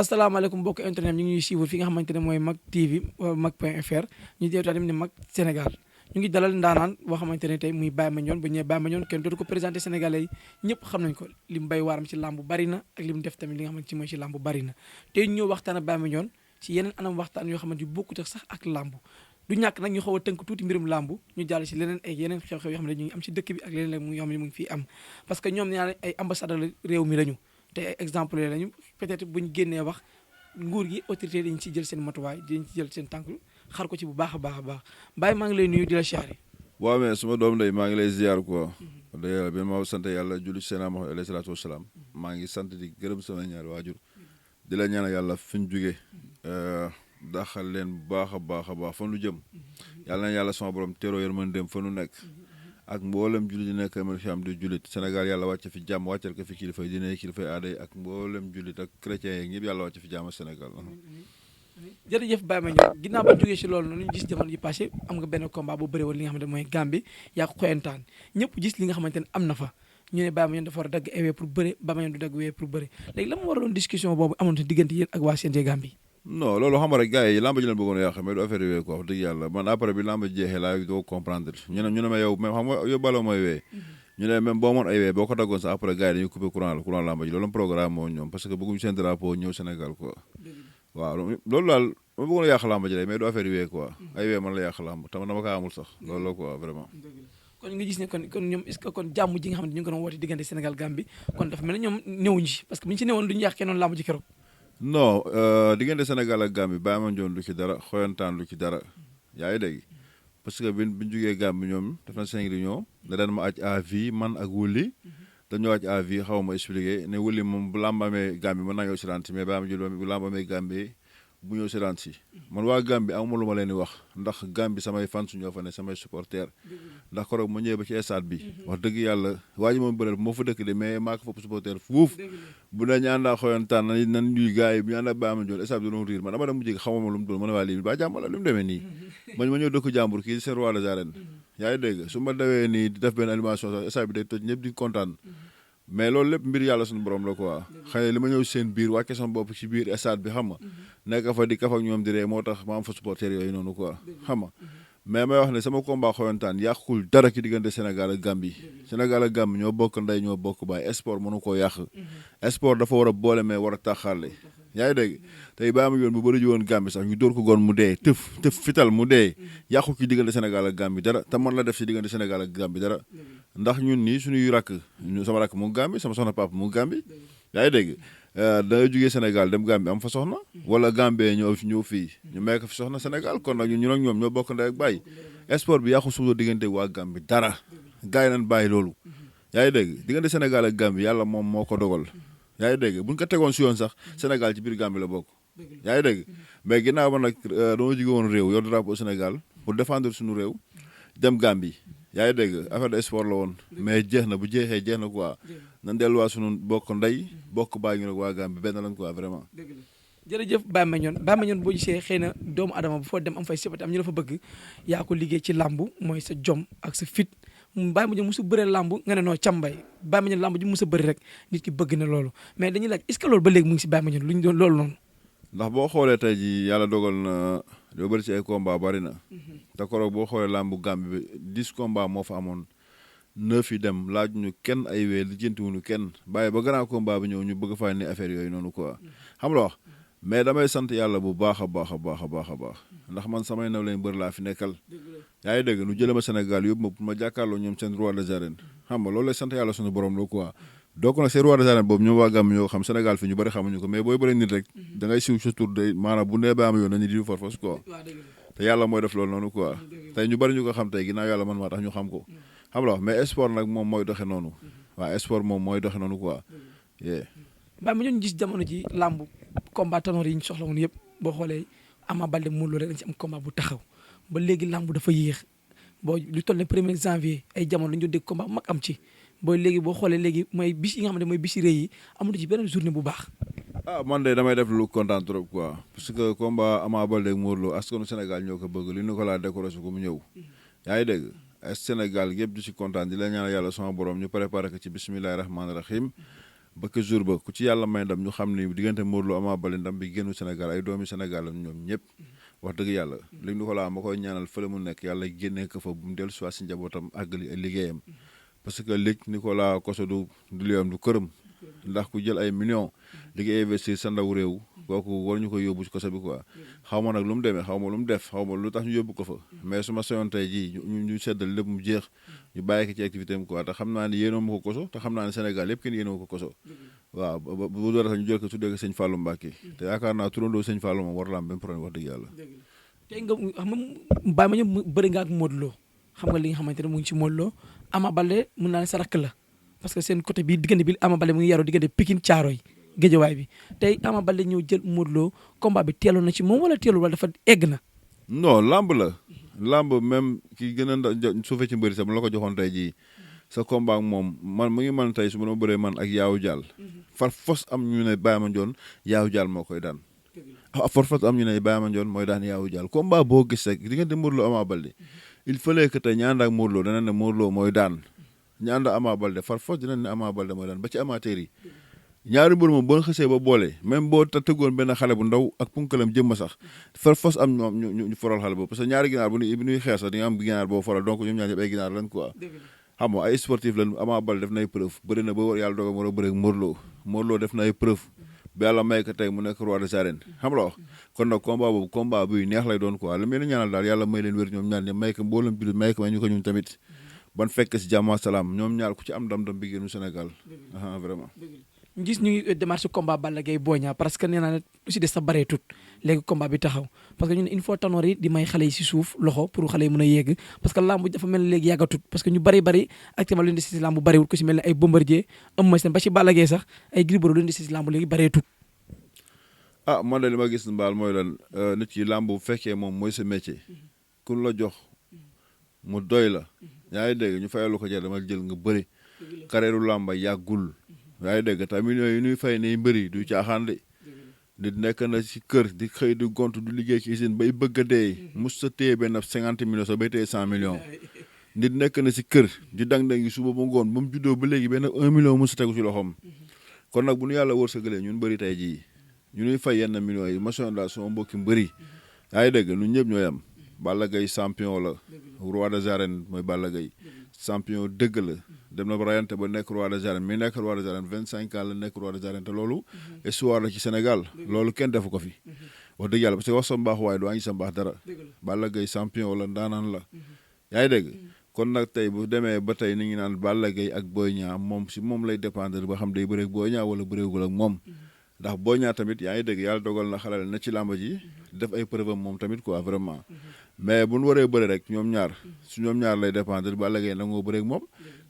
asalaamaaleykum mbokk internet ñu ngi ñuy suivre fi nga xamante ne mooy Mak TV Mak.fr ñu dee tamit ne Mak Sénégal ñu ngi dalal ndaanaan boo xamante ne tey muy Baye Mandione bu ñëwee Baye Mandione kenn dootu ko présenté sénégalais yi ñëpp xam nañ ko li mu bay waaram ci làmb bari na ak li mu def tamit li nga xamante ci mooy ci làmb bari na tey ñu ñëw waxtaan ak Baye Mandione ci yeneen anam waxtaan yoo xamante yu bokkut sax ak làmb du ñàkk nag ñu xaw a tënk tuuti mbirum làmb ñu jàll si leneen ay yeneen xew-xew yoo xam ne ñu ngi am ci dëkk bi ak leneen la mu yoo xam ne mu ngi fii am parce que ñoom ñaar ay ambassadeur réew mi lañu te ay exemple lañu peut-être buñu génnee wax nguur gi autorité dañ ci jël seen matuwaay dañ ci jël seen tànk xar ko ci bu baax a baax a baax Baye maa ngi lay nuyu di la siyaare. waaw mais suma doom day maa ngi lay ziar quoi da yàlla bi ma sant yàlla julli ci seen Muhammad alayhi salaatu wasalaam maa ngi sant di gërëm sama ñaari waajur di la ñaanal yàlla fi ñu jógee daxal leen bu baax a baax a baax fan lu jëm yàlla na yàlla sama borom teeroo yërmandeem fa nu nekk ak mboolem jullit di nekk amal fi am di jullit Sénégal yàlla wàcc fi jàmm wàccal ko fi kilifa diine kilifa aada yi ak mboolem jullit ak chrétiens yi ñëpp yàlla wàcc fi jàmm Sénégal. jërëjëf Baye Mandione ginnaaw ba jógee si loolu noonu ñu gis jamono yi passé am nga benn combat bu bëri woon li nga xamante ne mooy Gambie yaa ko xoyantaan ñëpp gis li nga xamante ne am na fa ñu ne Baye Mandione dafa war a dagg ewee pour bëre Baye Mandione du dagg ewee pour bëre léegi la mu war a doon discussion boobu amoon si diggante yéen ak waa CNG Gambie. non loolu xam nga rek gars yi lamba ji leen bëggoon a yàq mais du affaire yooyu quoi wax dëgg yàlla man après bi lamba jeexee laa doo comprendre ñu ne ma yow même xam nga yóbbaloo mooy wee ñu ne même boo moon ay wee boo ko daggoon sax après gars yi dañuy coupé courant lamba ji loolu programme moo ñoom parce que bëgguñu seen drapeau ñëw Sénégal quoi waaw loolu daal ma bëggoon a yàq lamba ji rek mais du affaire wee quoi ay wee man la yàq lamb tam dama kaa amul sax loolu la quoi vraiment kon nga gis ne kon ñoom est-ce que kon jàmm ji nga xam ne ñu ngi ko doon woote diggante Sénégal Gambie kon dafa mel ne ñoom néewuñu ci parce que bu ñu ci néewoon duñu yàqee noonu lamb ji keroog. non diggante Sénégal ak Gambie Baye Mandione lu ci dara xoyantaan lu ci dara yaa ngi dégg parce que biñ jógee Gambie ñoom def na 5 réunions ne daan ma aj à vie man ak Wuli dañoo aj à vie xaw ma expliqué ne Wuli moom bu làmb amee Gambie mën naa ñëw si rente mais Baye Mandione bu làmb amee Gambie bu ñëw si rente si man waa Gambie amuma lu ma leen di wax ndax Gambie samay fans ñoo fa ne samay supporters ndax koroog ma ñëwee ba ci stade bi wax dëgg yàlla waa ji moom bëreel moo fa dëkk de mais maa ko fopp supporter fuuf bu ne ñu àndaa xoyantaan nan ñuy gars yi bu ñu àndaa Baye Mandione stade bi doon riir man dama dem mujj xamuma lu mu doon ma ne waa lii ba jàmm la lu mu demee nii ma ñëw dëkk jàmbur kii seen roi des arènes yaa ngi dégg su ma dawee nii di def benn animation sax stade bi day toj ñëpp di kontaan mais loolu lépp mbir yàlla suñu borom la quoi xëy na li ma ñëw seen biir wàcce sama bopp ci biir stade bi xam nga nekk fa di kaf ak ñoom di ree moo tax ma am fa supporter yooyu noonu quoi xam nga mais may wax ne sama combat xoyantaan yàqul dara ci diggante Sénégal ak Gambie Sénégal ak Gambie ñoo bokk ndey ñoo bokk baay sport mënu koo yàq sport dafa war a boole mais war a taxaale yaa ngi dégg tey Baye Mandione bu bëri ji woon Gambie sax ñu dóor ko goon mu dee tëf fital mu dee yàqu ci diggante Sénégal ak Gambie dara te man la def ci diggante Sénégal ak Gambie dara ndax ñun nii suñuy rakk sama rakk mu Gambie sama soxna papa mu Gambie yaa ngi dégg da ngay jógee Sénégal dem Gambie am fa soxna wala Gambie ñëw fii ñu may ko fi soxna Sénégal kon nag ñun ak ñoom ñoo bokk ndey ak bàyyi sport bi yàqu suñu diggante waa Gambie dara gars yi nañ bàyyi loolu yaa ngi dégg diggante Sénégal ak Gambie yàlla moom moo ko dogal yaa ngi dégg buñ ko tegoon si yoon sax Sénégal ci biir Gambie la bokk yaa ngi dégg mais ginnaaw ba nag dama jóge woon réew yor drapeau Sénégal pour défendre suñu réew dem Gambie yaa ngi dégg affaire de sport la woon mais jeex na bu jeexee jeex na quoi nan delluwaat suñu bokk ndey bokk bàyyi ñu nag waa Gambie benn lañ quoi vraiment jërëjëf Baye Mandione boo gisee xëy na doomu adama bu foo dem am fay sipati am ñu la fa bëgg yaa ko liggéey ci làmb mooy sa jom ak sa fit Baye Mandione musu bëree làmb nga ne noo càmbay Baye Mandione làmb ji musa bëri rek nit ki bëgg na loolu mais dañuy laaj est-ce que loolu ba léegi mu ngi si Baye Mandione lu ñu doon loolu noonu ndax boo xoolee tey ji yàlla dogal na doo bëri ci ay combat bari na te koroog boo xoolee làmbu Gambie bi 10 combat moo fa amoon 9 yi dem laaj ñu kenn ay wee lijjantiwuñu kenn bàyyi ba grand combat bi ñëw ñu bëgg fay ne affaire yooyu noonu quoi xam la wax mais damay sant yàlla bu baax a baax a baax a baax a baax ndax man samay naw leen bëri laa fi nekkal yaa ngi dégg nu jëlee ma Sénégal yóbbu ma pour ma jàkkaarloo ñoom seen roi des arènes xam nga loolu lay sant yàlla suñu borom la quoi donc nag seen roi des arènes boobu ñoom waa Gambie ñoo xam Sénégal fi ñu bëri xamuñu ko mais booy bëri nit rek da ngay siw sa tur day maanaam bu nee ba am yoon nañu di forfos quoi te yàlla mooy def loolu noonu quoi tey ñu bëri ñu ko xam tey ginnaaw yàlla man maa tax ñu xam ko xam la mais sport nag moom mooy doxe noonu waaw sport moom mooy doxe noonu quoi Baye Mandione gis jamono ji làmb combat tanoor yi ñu soxla woon yëpp boo xoolee Ama Baldé Modou Lô rek dañ ci am combat bu taxaw ba léegi làmb dafa yéex boo lu toll ne 1er janvier ay jamono dañu dégg combat bu mag am ci boo léegi boo xoolee léegi mooy bis yi nga xam ne mooy bisi rëy yi amatu ci beneen journée bu baax man de damay def lu kontaan trop quoi parce que combat Ama Baldé ak Modou Lô askanu Sénégal ñoo ko bëgg li ñu ko laa décoré ko mu ñëw yaa ngi dégg Sénégal yëpp di si kontaan di la ñaan yàlla sama borom ñu préparé ko ci bismillahi rahmaani rahim ba ke jour ba ku ci yàlla may ndam ñu xam ni diggante Modou Lo Ama Baldé ndam bi génnu Sénégal ay doomi Sénégal la ñoom ñëpp wax dëgg yàlla léegi ni ko laa ma koy ñaanal fële mu nekk yàlla génnee ko fa bu mu dellu soit si njabootam àggali liggéeyam parce que léegi Nicolas Koso du liyoom du këram ndax ku jël ay millions li nga investir sa ndaw réew kooku war ñu ko yóbbu ci koso bi quoi xaw ma nag lu mu demee xaw ma lu mu def xaw ma lu tax ñu yóbbu ko fa mais su ma soyoon tey jii ñu seddal lépp mu jeex ñu bàyyi ko ci activité am quoi te xam naa ne yéenoo ma ko koso te xam naa ne Sénégal yëpp kenn yéenoo ko koso waaw bu doon ñu jël ko tuddee ko sëñ Fallou Mbacké te yaakaar naa turandoo sëñ Fallou moom war la am benn problème wax dëgg yàlla tey nga xam nga Baye Mandione bëri nga ak Modou Lo xam nga li nga xamante ne mu ngi ci Modou Lo Ama Baldé mën naa ne sa rakk la parce que seen côté bi diggante bi Ama Baldé mu ngi yaroo diggante Pikine Thiaroye Géejawaay bi tey Ama Baldé ñëw jël Modou Lo combat bi teeloon na ci moom wala teelul wala dafa egg na. non lamb la lamb même ki gën a suufee ci mbëri sax mu la ko joxoon tey jii sa combat ak moom man mu ngi man tey su ma bëree man ak Yaawu Jaal far fos am ñu ne Baye Mandione Yaawu Jaal moo koy daan far fos am ñu ne Baye Mandione mooy daan Yaawu Jaal combat boo gis rek diggante Modou Lo Ama Baldé il fallait que tey ñaan ak Modou Lo dana ne Modou Lo mooy daan ñaan ak Ama Baldé far fos dina ne Ama Baldé mooy daan ba ci amateur yi ñaari mbër moom boo xësee ba boole même boo tëggoon benn xale bu ndaw ak punkalam jëmma sax far fos am ñoom ñu foral xale boobu parce que ñaari ginaar bu ñuy xeex sax di nga am ginaar boo foral donc ñoom ñaar ñëpp ay ginaar lañ quoi xam nga ay sportif lañ Ama Baldé def na ay preuve bëri na ba war yàlla dogal war a bëri ak Modou Lo def na ay preuve ba yàlla may ko tey mu nekk roi des arènes xam la wax kon nag combat boobu combat buy neex lay doon quoi li may ñaanal daal yàlla may leen wér ñoom ñaar ñi may ko mboolem jullit may ko may ñu ko ñun tamit ban fekk si jàmm salaam ñoom ñaar ku ci am ndam bi génnu Sénégal vraiment ñu gis ñu ngi démarché combat Balla Gaye Boy Niang parce que nee naa ne lu si des sa baree tut léegi combat bi taxaw parce que ñu ne il faut tanoor yi di may xale yi si suuf loxo pour xale yi mën a yegg parce que lamb dafa mel ne léegi yàggatut parce que ñu bari actuellement lu ñu des si lamb bariwul ku si mel ne ay Bombardier Eumeu Sène ba ci Balla Gaye sax ay Gris Bordeaux lu ñu des si lamb léegi baree tut man de li ma gis mbaal mooy lan nit ki lamb bu fekkee moom mooy sa métier kun la jox mu doy la yaa ngi dégg ñu fayalu ko jar dama jël nga bëri carrière lamba yàggul yaa ngi dégg tamit millions yi ñuy fay ne mbëri du caaxaan de nit nekk na ci kër di xëy di gont du liggéey ci usine bay bëgg a dee mus sa téye benn 50 millions sa bay téye 100 millions nit nekk na ci kër di dang-dang yi suba ba ngoon ba mu juddoo ba léegi benn 1 million mus sa tegu ci loxoom kon nag bu ñu yàlla wërsëgalee ñun bëri tey jii ñu ñuy fay yenn millions yi mason daal sama mbokki mbëri yaa ngi dégg ñun ñëpp ñooy am Balla Gaye champion la roi des arènes mooy Balla Gaye champion dëgg la dem na ba rayante ba nekk roi des arènes mi nekk roi des arènes 25 ans la nekk roi des arènes te loolu histoire la ci Sénégal loolu kenn defu ko fi wax dëgg yàlla parce que wax sa mbaax waaye du wàññi sa mbaax dara Balla Gaye champion la ndaanaan la yaa ngi dégg kon nag tey bu demee ba tey ni ngi naan Balla Gaye ak Boy Niang moom si moom lay dépendre ba xam day bëreeg Boy Niang wala bëreegul ak moom ndax Boy Niang tamit yaa ngi dégg yàlla dogal na xalal na ci làmba ji def ay preuve moom tamit quoi vraiment mais bu ñu waree bëri rek ñoom ñaar su ñoom ñaar lay dépendre Balla Gaye nangoo bëreeg moom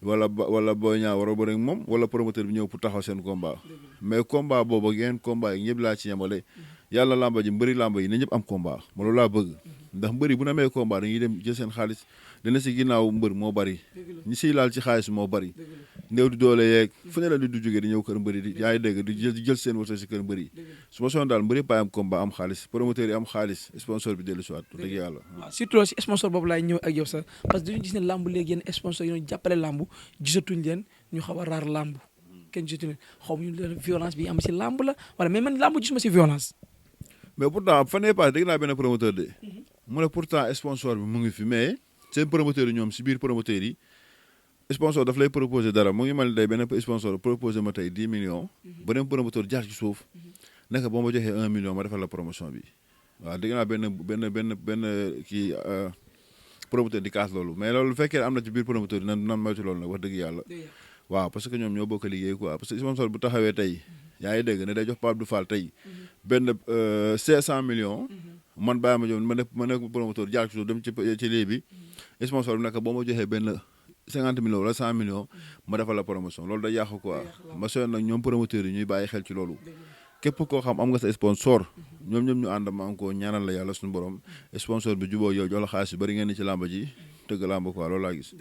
wala Boy Niang war a bëreeg moom wala promoteur bi ñëw pour taxaw seen combat mais combat boobu ak yeneen combat yi ñëpp laa ci yemale yàlla làmba ji mbëri làmba yi ne ñëpp am combat ma loolu laa bëgg ndax mbëri bu na amee combat dañuy dem jël seen xaalis dina si ginnaaw mbër moo bari ñi siy laal ci xaalis moo bari néew di doole yeeg fu ne la di du jógee di ñëw kër mbëri di yaa ngi dégg di jël seen wërsëg si kër mbëri su ma soon daal mbëri paay am combat am xaalis promoteur yi am xaalis sponsor bi dellu si waat dëgg yàlla waaw surtout loolu si sponsor boobu laay ñëw ak yow sax parce que dañu gis ne lamb léegi yenn sponsor yi ñu jàppale lamb gisatuñ leen ñu xaw a raar lamb kenn gisatuñ leen xaw ma ñu violence bi am si lamb la wala mais man lamb gisuma si violence mais pourtant fan yii passé dégg naa benn promoteur de mu ne pourtant sponsor bi mu ngi fi mais seen promoteur yi ñoom si biir promoteur yi sponsor daf lay proposer dara mu ngi mel day benn sponsor proposer ma tey 10 millions beneen promoteur jaar ci suuf nekk boo ma joxee 1 million ma defal la promotion bi waaw dégg naa benn kii promoteur di kaas loolu mais loolu fekkee am na ci biir promoteur yi nan moytu loolu nag wax dëgg yàlla waaw parce que ñoom ñoo bokk liggéey quoi parce que sponsor bu taxawee tey yaa ngi dégg ne day jox Pape Abdou Fall tey benn 500 millions man bàyyi ma jox ma nekk promoteur jaar ci suuf dem ci lii bi sponsor bi nag boo ma joxee benn 50 millions wala 100 millions ma defal la promotion loolu day yàqu quoi ma soon nag ñoom promoteurs yi ñuy bàyyi xel ci loolu képp koo xam am nga sa sponsor ñoom ñu ànd ma am ko ñaanal la yàlla suñu borom sponsor bi jubóo yow jox la xaalis yu bari ngeen ni ci làmba ji tëgg làmba quoi loolu laa gis